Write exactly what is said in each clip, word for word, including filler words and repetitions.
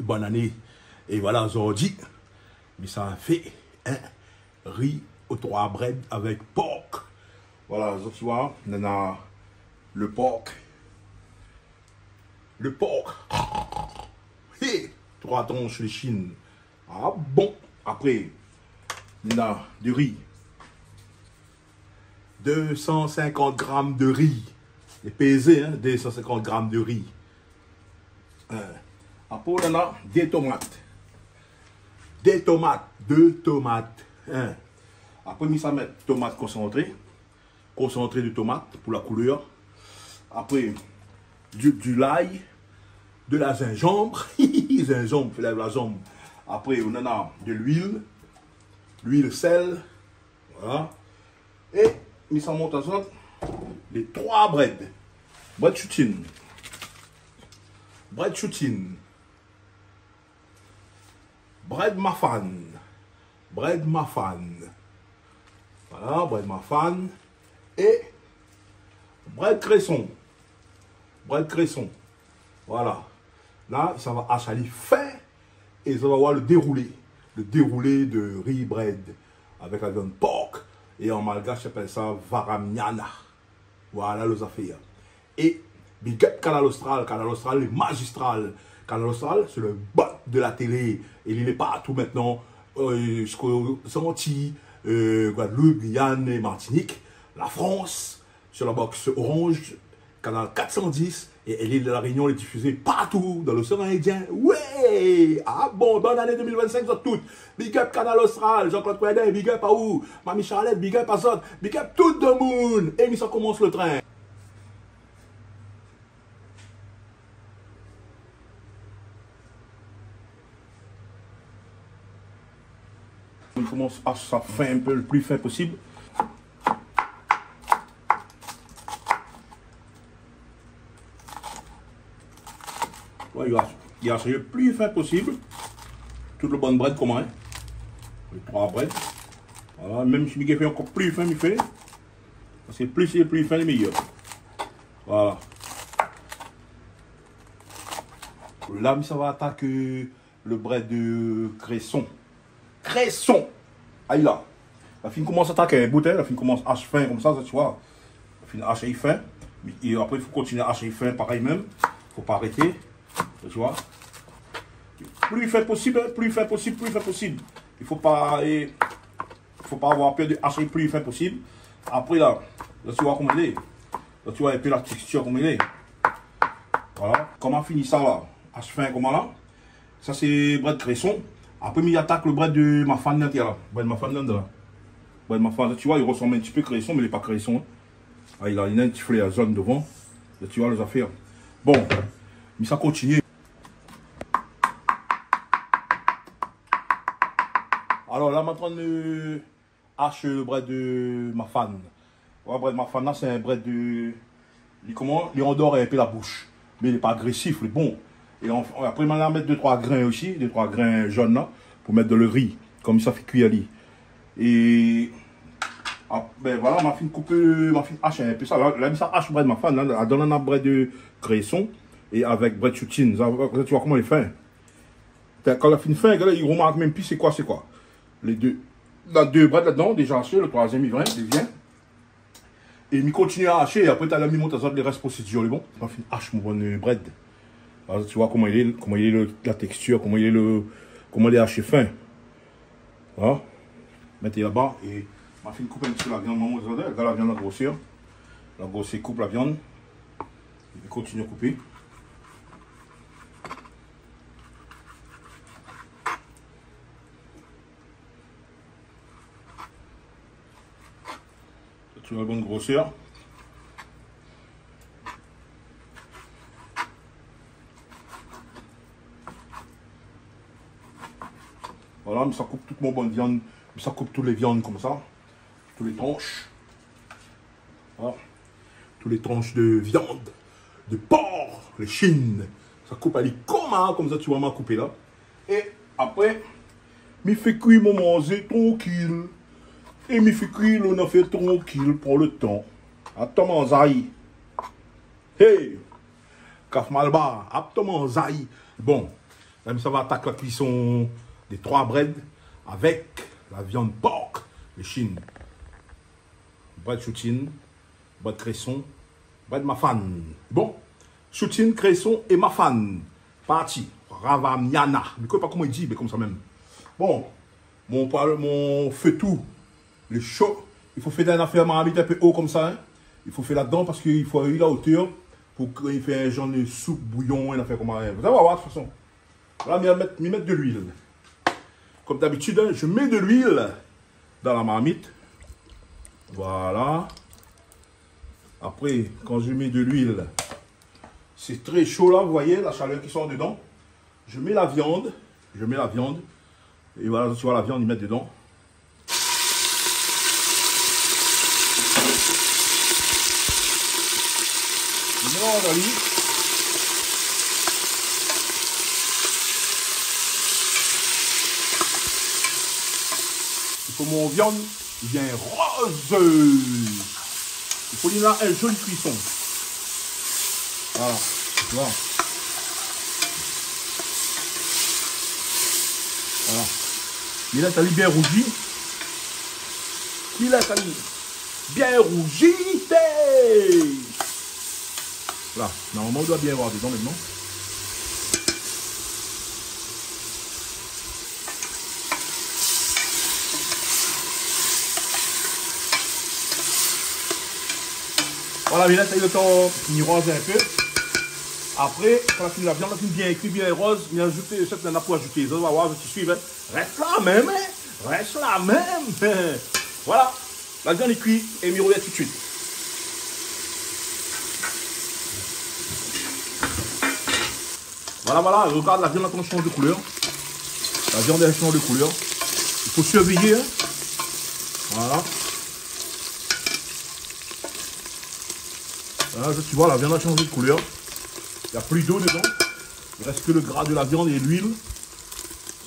Bone ané. É voila, zordi mi sa fé in ri o troi brèd avèk pork. Voila, zot i voi, nana le pork. Le pork. Hé, troi transh léshine. Ah bon. Apré, nana de ri. Dé san sinkant gram de ri. Lé pézé, in, dé san sinkant gram de ri. In. Apré, ou nana dé tomat. Dé tomat, dé tomat. In. Apré, mi sa mèt tomat konsantré. Konsantré de tomat pou la koulèr. Apré, du, du lay, de la zinzanm. Zinzanm, fé lèv la zanm. Apré, ou nana de luil, luil, sèl. Voila. É mi sa mont azot lé troi brèd. Brèd shoutine. Brèd shoutine. Brèd mafane. Brèd mafane. Voila, brèd mafane. É brèd kréson. Brèd kréson. Voila. La, sa va ash ali fin. É sa va avoir le déroulé. Le déroulé de ri brèd. Avèk la viann pork. É an malgash, i apèl sa varamiana. Voila lo zafèr. É big up Kanal Austral, Kanal Austral lé mazistral. Kanal Austral, sé le bot de la télé. É li lé partou mintnan. Euh, ziska Zanti, euh, Guadeloupe, Guyane é Martinique. La Frans, sur la box Orange, canal quatre cent dix, é, é lil La Rényon lé difizé partou dan loséan Indien. Wé! Ah bon, bone ané deux mille vingt-cinq zot tout. Big up Kanal Austral, Jean-Claude Coindin, big up aou. Mami Charlette, big up azot. Big up tout demoun. É mi sa komans le trin. Mi komans ash sa fin, in pé le pli fin posib. Wé, i ash, i ash le pli fin posib. Tout le bann brèd koman, in. Lé troi brèd. Voila, mèm si mi gingn fé ankor pli fin, mi fé. Parske pli sé pli fin, lé méyèr. Voila. La, mi sa va atak, euh, le brèd de kréson. Kréson. Ay la. La fine komans atak in bout, in. La fine komans ash fin konmsa, sa, ti voi. La fine ash ali fin. É apré, i fo kontinié ash ali fin, parèy mèm. Fo pa arété. Sa, ti voi. Pli fin posib, in. Pli fin posib, pli fin posib. I fo pa, é, fo pa avoir pèr de ash ali pli fin posib. Apré la, la, ti voi koman i lé. La, ti voi in pé la tékstir koman i lé. Voila. Koman fini sa la? Ash fin koman la? Sa sé brèd kréson. Apré, mi atak le brèd de mafane la, tiens la. Brèd mafane la, la. Brèd mafane, ti voi, i resanm in ti pé kréson, mé li lé pa kréson, in. Ah, li na, li na in ti flèr zone dovan. La, ti voi, lé zafèr. Bon, mi sa kontinié. Alor la, mi antrin de ash le brèd de mafane. Wé, brèd mafane la, sé in brèd de, li koman, li andor in pé la boush. Mé li lé pa agrésif, li lé bon. É an, apré, ma la mèt dé troi grin osi, dé troi grin zone la, pou mèt dan le ri, konmsa fé kui ali. É, ah, bin voila, ma fine koup, ma fine ash in pé sa. La, la, mi sa ash brèd mafane la, la, dan la na brèd de kréson, é avèk brèd shoutine. Sa, sa, ti voi koman li lé fin. Kan la fine fin, gard, i remark mèm pi sé koi, sé koi. Lé dé. Na dé brèd ladan, déza ashé, le troizièm i vien, i vien. É mi kontinié a ashé, é apré talèr mi mont azot le rès prosédir, lé bon. Ma fine ash mon bann, euh, brèd. La, ti voi koman i lé, koman i lé le, la tékstir, koman i lé le, koman li lé ashé fin. Voila. Mèt laba, é ma fine koup in ti pé la viann, ma mont azot, gard la viann, la grosèr. La grosèr, koup la viann. É kontinié koupé. Ti voi la bone grosèr. Voila, mi sa koup tout mon bann viann, mi sa koup tout le viann konmsa, tout le transh. Voila. Tout le transh de viann, de por, le shin. Sa koup ali koman, konmsa, ti voi, ma koupé la. É apré, mi fé kui mon manzé trankil. É mi fé kui lo nafèr trankil, pran le tan. Atann manzay. Hey! Kaf Malbar, atann manzay. Bon, Mèm sa va atak la kuison dé troi brèd avèk la viann pork de Chine. Brèd shoutine, brèd kréson, brèd mafane. Bon, shoutine, kréson é mafane. Parti. Ravamiana. Mi koné pa koman i di, mé konmsa mèm. Bon, mon, mon fé tou lé sho. I fo fé dann in afèr marmit in pé o konmsa, in. I fo fé ladan parske i fo alé la otèr pou ke i fé in janr de soup, bouyon, in afèr konmsa, in. Zot va oir, de tout fason. La, mi mèt, mi mèt de luil. Comme d'habitude, hein, je mets de l'huile dans la marmite. Voilà. Après, quand je mets de l'huile, c'est très chaud là, vous voyez la chaleur qui sort dedans. Je mets la viande, je mets la viande. Et voilà, tu vois la viande, i mèt dedan. Mélanz ali. I fo mon viann i vien roz. I fo li na in zoli kuison. Voilà. Tu vois. Voilà. Mi lès ali bien rouzi. Mi lès ali bien rouzi. Té. Voilà. Normalman, i doi bien avoir dedan mintnan. Voilà, mi lès ali lo tan miroiz in pé. Apré, kan la fini, la viann la fini bien kui, bien roz, mi azout sak néna pou azouté. Zot va oir, zot i suiv, in. Rès la mèm, in. Rès la mèm. Voilà. La viann lé kui é mi rovien tout de suite. Voilà, voilà, regard, la viann la komansé shanj de koulèr. La viann la shanj de koulèr. I fo survéyé, in. Voilà. Voilà, tu vois, la viann la shanj de koulèr. Na pli d'lo dedan. I rès ke lo gra de la viann é luil.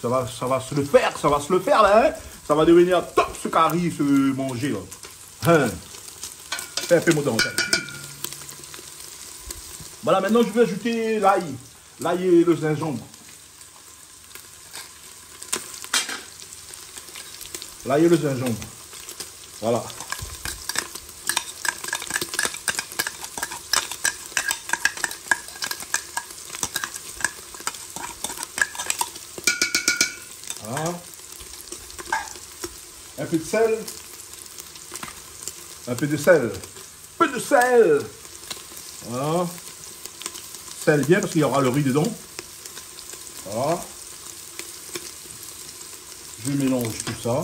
Ça va, ça va se le faire, ça va se le faire là, hein. Ça va devenir top ce kari, ce manger là. Hein. Fé in pé mon dan. Voilà, maintenant je vais ajouter l'ail. L'ail et le gingembre. L'ail et le gingembre. Voilà. Voilà. Un peu de sel. Un peu de sel. Peu de sel. Voilà. Sel bien parce qu'il y aura le riz dedans. Voilà. Je mélange tout ça.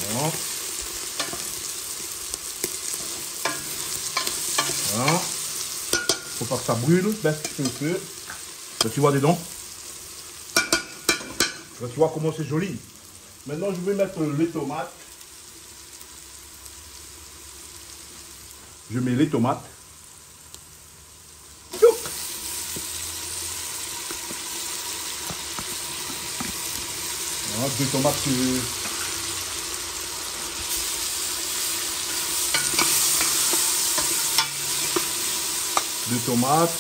Voilà. Voilà. Faut pas que ça brûle, baisse un petit peu le feu. Là, tu vois dedans. Là, tu vois comment c'est joli. Maintenant, je vais mettre les tomates. Je mets les tomates. Tchouk. Voilà, deux tomates, euh, deux tomates.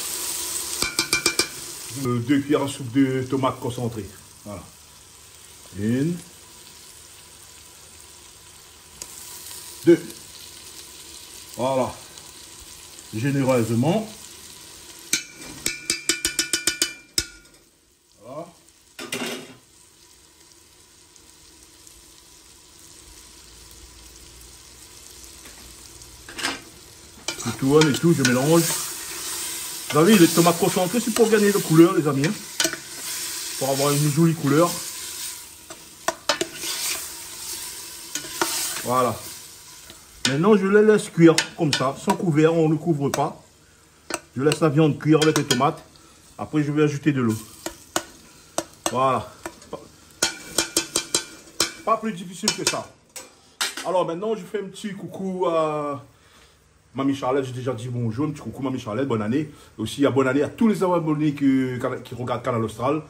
Euh, deux cuillères à soupe de tomates concentrées. Voilà. Une. Deux. Voilà. Généreusement. Voilà. Je tourne et tout, je mélange. Vous avez vu, les tomates concentrées, c'est pour gagner de couleur, les amis, hein. Pour avoir une jolie couleur. Voilà. Maintenant, je les laisse cuire comme ça, sans couvert, on ne couvre pas. Je laisse la viande cuire avec les tomates. Après, je vais ajouter de l'eau. Voilà. Pas, pas plus difficile que ça. Alors maintenant, je fais un petit coucou à Mamie Charlette. J'ai déjà dit bonjour, un petit coucou Mamie Charlette, bonne année. Aussi, à bonne année à tous les abonnés que, qui regardent Kanal Austral.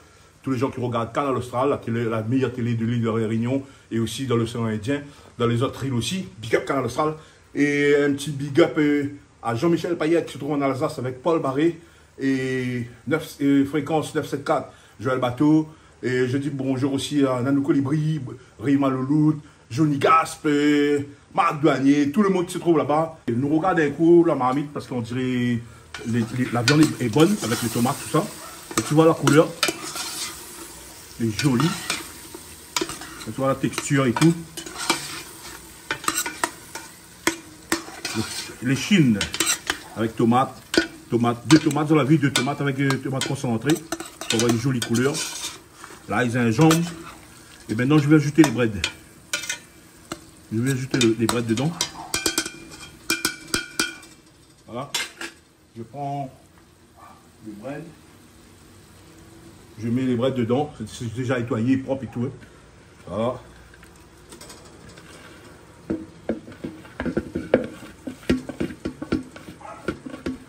Tous les gens qui regardent Kanal Austral, la télé, la meilleure télé de l'île de la Réunion et aussi dans l'océan Indien, dans les autres îles aussi. Big up Kanal Austral. Et un petit big up, euh, À Jean-Michel Payet, qui se trouve en Alsace avec Paul Barré et neuf, et Fréquence neuf sept quatre, Joël Bateau. Et je dis bonjour aussi à Nanou Colibri, Rima Louloute, Johnny Gasp, euh, Marc Douanier, tout le monde qui se trouve là-bas. Et nous regarde un coup la marmite parce qu'on dirait les, les, la viande est, est bonne avec les tomates, tout ça. Et tu vois la couleur, elle est jolie. Et tu vois la texture et tout. Le, les chines avec tomate, tomate, deux tomates, dans la vie, deux tomates avec, euh, tomate concentrée pour avoir une jolie couleur. Là, les gingembre. Et maintenant, je vais ajouter les brèdes. Je vais ajouter le, les brèdes dedans. Voilà. Je prends les brèdes. Je mets les brèdes dedans. C'est, c'est déjà nettoyé, propre et tout, hein. Voilà.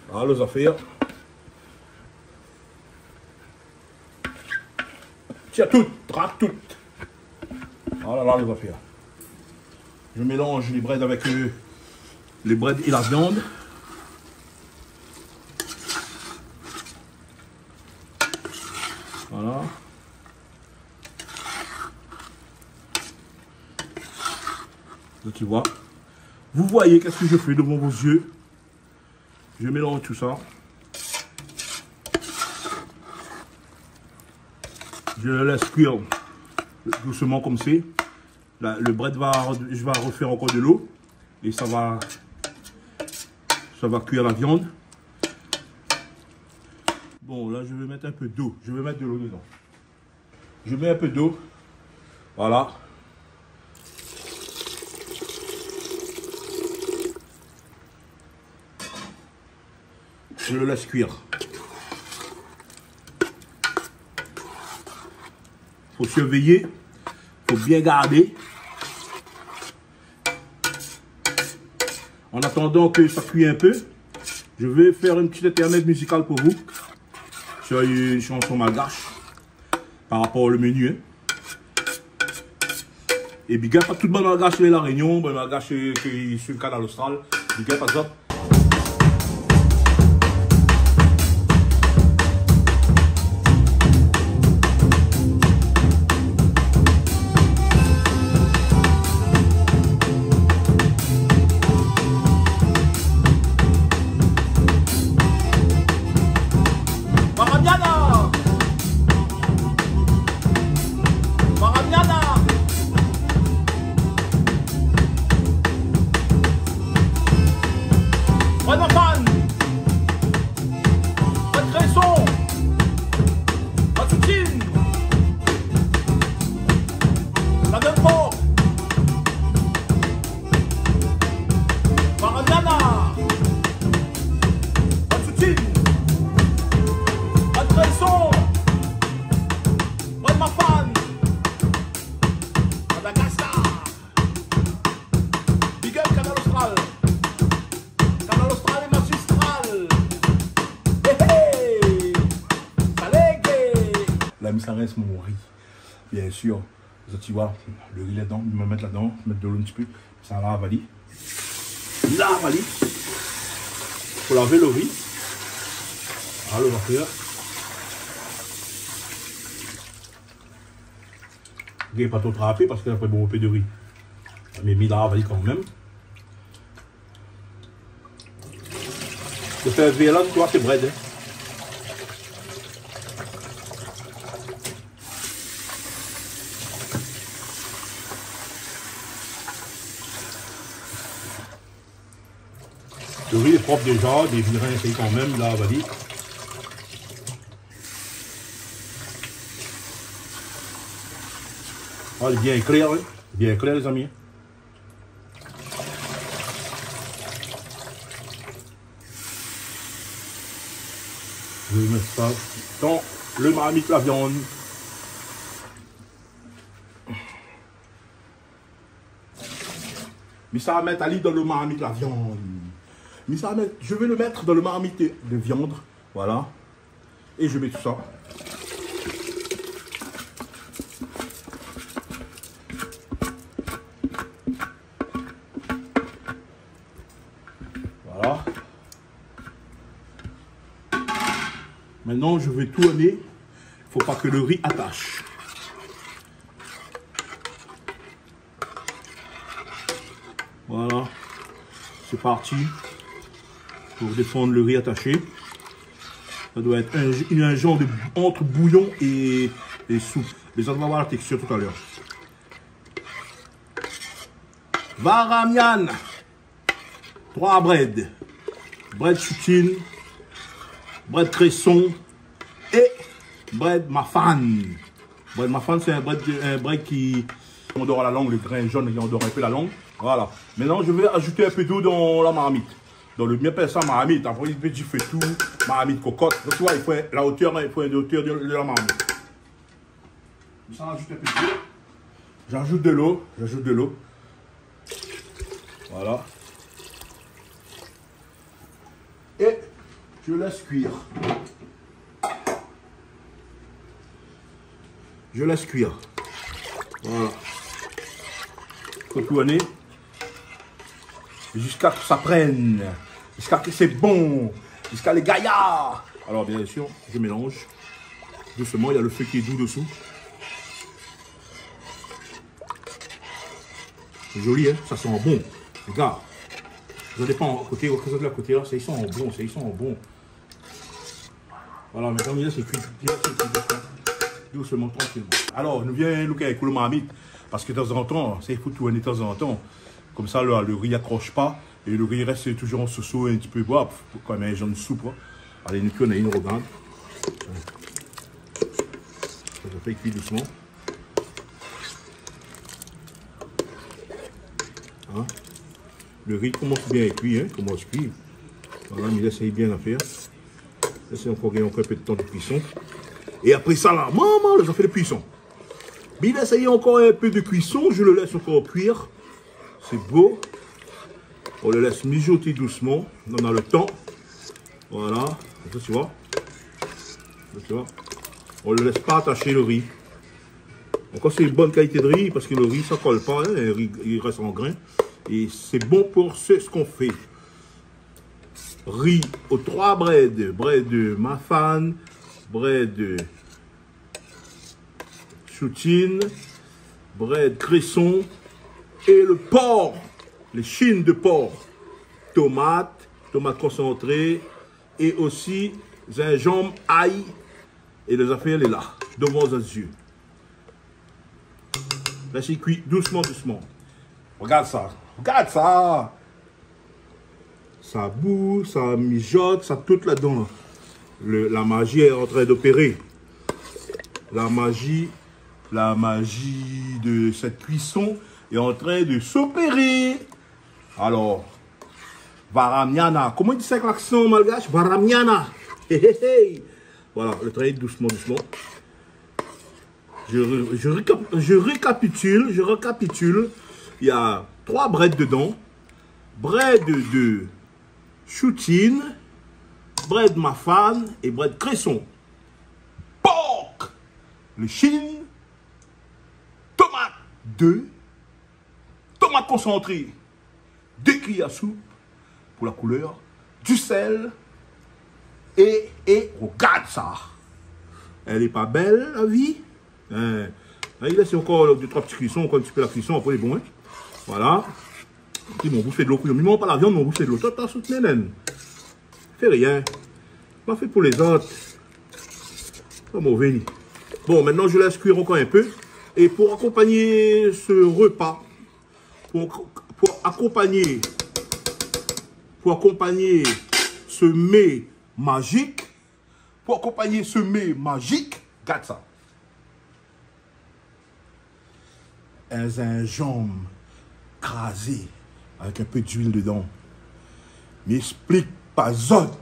Voilà les affaires. Tiens, tout, traque tout. Voilà, là, les affaires. Je mélange les brèdes avec, euh, les brèdes et la viande. Voilà. Là, tu vois. Vous voyez qu'est-ce que je fais devant vos yeux. Je mélange tout ça. Je laisse cuire doucement comme c'est. Là, le brède va, je vais refaire encore de l'eau. Et ça va, ça va cuire la viande. Bon, là, je vais mettre un peu d'eau. Je vais mettre de l'eau dedans. Je mets un peu d'eau. Voilà. Je le laisse cuire. Faut surveiller, faut bien garder. En attendant que ça cuit un peu, je vais faire une petite intermède musicale pour vous sur une chanson malgache par rapport au menu, hein. Et big up à tout bann malgash La Réunion, bann malgash, euh, ki suiv Kanal Austral. Big up à zot. Maramiana! Maramiana! Brèd mafane! Brèd kréson! Brèd soutine! La viann por! Maramiana! Brèd soutine! Brèd kréson! Brèd mafane! Madagascar! Big up Kanal Austral. Kanal Austral lé magistral. Hé, hé. Salé, gay. La mi sa rès mon ri. Bien sûr. Zot i voi, le ri ladan, mi mèt ladan, mèt dolo in ti pé. Sa lav ali. Lav ali. Fo lav lo ri. Alor, zafèr. Gingn pa tro trapé parske apré bon, in pé de ri. Mé mi lav ali kanmèm. Lo fé vèr la, mi kroi sé brèd, in. Lo ri lé prop déza, mé mi rins ali kanmèm, lav ali. Ah, lé bien klèr, oui. Bien klèr, lézami. Je vais mettre ça dans le marmite la viande. Mi sa mèt ali dan lo marmit la viann. Mi sa mèt, je vais le mettre dans le marmite de viande. Voilà. Et je mets tout ça. Voilà. Maintenant, je vais tourner. Faut pas que le riz attache. Voilà. C'est parti. Pour défendre le riz attaché. Ça doit être un, un genre de, entre bouillon et, et soupe. Mais ça, on va voir la texture tout à l'heure. Varamiana. Trois brèd. Brèd choutine, brèd kréson é brèd mafane. Brèd mafane, c'est un brèd, un brèd qui endort la langue, le grain jaune, il endort un peu la langue. Voilà. Maintenant, je vais ajouter un peu d'eau dans la marmite. Dans le, mi apèl sa marmit. Après, il peut dire feu tout, marmite cocotte. Donc, tu vois, il faut la hauteur, il faut une hauteur de, de la marmite. Je vais rajouter un peu d'eau. J'ajoute de l'eau, j'ajoute de l'eau. Voilà. Et je laisse cuire. Je laisse cuire. Voilà. Faut tourner. Jusqu'à que ça prenne, jusqu'à que c'est bon, jusqu'à les gaillards. Alors, bien sûr, je mélange doucement, il y a le feu qui est doux dessous. C'est joli, hein ? Ça sent bon. Regarde. Ça dépend, côté, côté là, ça, il sent bon, ça, il sent bon. Voilà, maintenant, mi lès kui, mi lès kui dousman. Dousman, trankilman. Alor, nou vien louk avèk lo marmit, parske tanzantan, sa i fo tourné tanzantan. Konmsa, lo, lo ri i akros pa, é lo ri i rès touzour an soso, in ti pé, bon, konm in janr soup, in. Alé, nou tourn, nou rogard. Sa i fé kui dousman. In ? Lo ri i komans bien kui, in, komans kui. Voilà, mi lès bien afèr. Lès ankor gingn ankor in pé de tan de kuison. É apré sa la, momon, lé zafèr de kuison. Mi lès ankor in pé de kuison, je le laisse encore cuire. C'est beau. On le laisse mijoter doucement. On a le temps. Voilà. Sa, tu vois. Sa, tu vois. On le laisse pas attacher le riz. Ankor sé bon kalité de ri, parske lo ri, sa i kol pa, in, lo ri, i rès an grin. É sé bon pou sé, sak i fé. Ri o troi brèd, brèd mafane, brèd shoutine, brèd kréson é lo por, lé shine de por, tomat, tomat konsantré, é osi zinzanm, ay, é lé zafèr lé la, dovan zot zié. La, sa i kui dousman, dousman. Rogard sa, rogard sa. Sa bou, sa mijot, sa tout ladan. Le, la magie est en train d'opérer. La magie, la magie de cette cuisson est en train de s'opérer. Alors, varamiana. Koman i di sa avèk laksan malgash ? Varamiana. Hé, hé, hé. Voilà, lo travay dousman, dousman. Je, ré-, je récap-, je récapitule, je récapitule. Il y a trois brèdes dedans. Brède de shoutine, brèd mafane é brèd kréson. Por, lé shine, tomat, dé, tomat konsantré, dé kuiyèr soup pou la koulèr, du sèl, é, é rogard sa. Èl lé pa bèl, la vi ? In. La, i rès ankor dé, troi ti kuison, ankor in ti pé la kuison, apré lé bon, in. Voilà. Di mon boush fé dolo, kouyon. Mi manz pa la viann, mon boush fé dolo. Tata, sot nénèn. Fé rien. Ma fé pou lézot. Pa mové, li. Bon, maintenant, je laisse cuire encore un peu. Et pour accompagner ce repas, pour, pour accompagner, pour accompagner ce mets magique, pour accompagner ce mets magique, gard sa. Un gingembre crasé avec un peu d'huile dedans. Mi ésplik pa zot.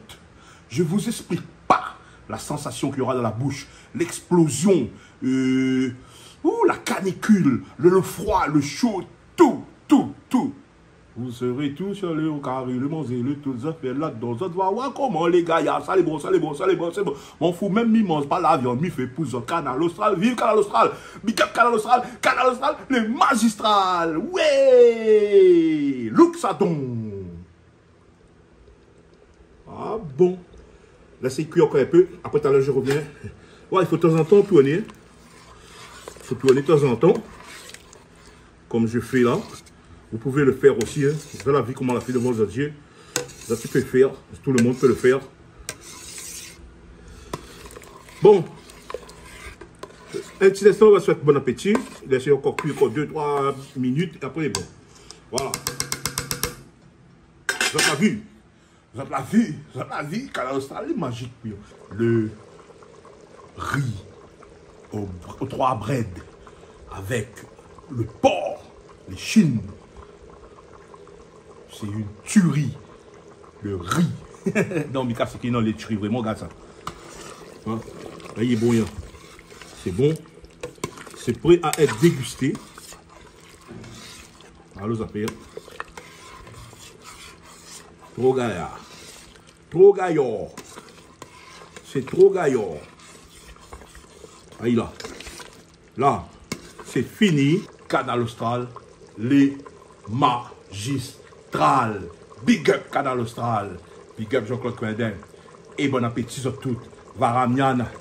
Je vous explique pas la sensation qu'il y aura dans la bouche, l'explosion, euh, ouh, la canicule, le, le froid, le chaud, tout, tout, tout. Vous serez tous allés au carré, le manzé, le tout, zafèr ladan, zot va oir koman lé gayar, sa lé bon, sa lé bon, sa lé bon, sé bon. Mon fou, mèm mi manz pa la viann, mi fé pou zot. Kanal Austral, viv Kanal Austral, big up Kanal Austral, Kanal Austral, lé mazistral, ouais, louk sa don. Ah bon. Laisse cuire encore un peu. Après, tout à l'heure, je reviens. Ouais, il faut de temps en temps tourner. Il faut tourner de temps en temps. Comme je fais là. Vous pouvez le faire aussi, hein. Dans la vie, comme on l'a fait devant Dieu. Là, tu peux faire. Tout le monde peut le faire. Bon. Un petit instant, on va souhaiter bon appétit. Laissez encore cuire encore deux, trois minutes. Et après, bon. Voilà. Zot la vi. Zot la vi. Zot la vi. Kanal Austral, lé mazik, wi. Le ri o, o troi brèd avèk le por, le shin. C'est une tuerie. Le ri. Non, mi kas ki non, lé tuerie, vréman, gard sa. Hein ? Là, il est bon, hein. C'est bon. C'est prêt à être dégusté. Alon, sa fé. Tro gayar. Tro gayar. Sé tro gayar. Ayi la. La, sé fini. Kanal Austral, lé mazistral. Big up Kanal Austral. Big up Jean-Claude Coindin. É bon apéti zot tout. Varamyana.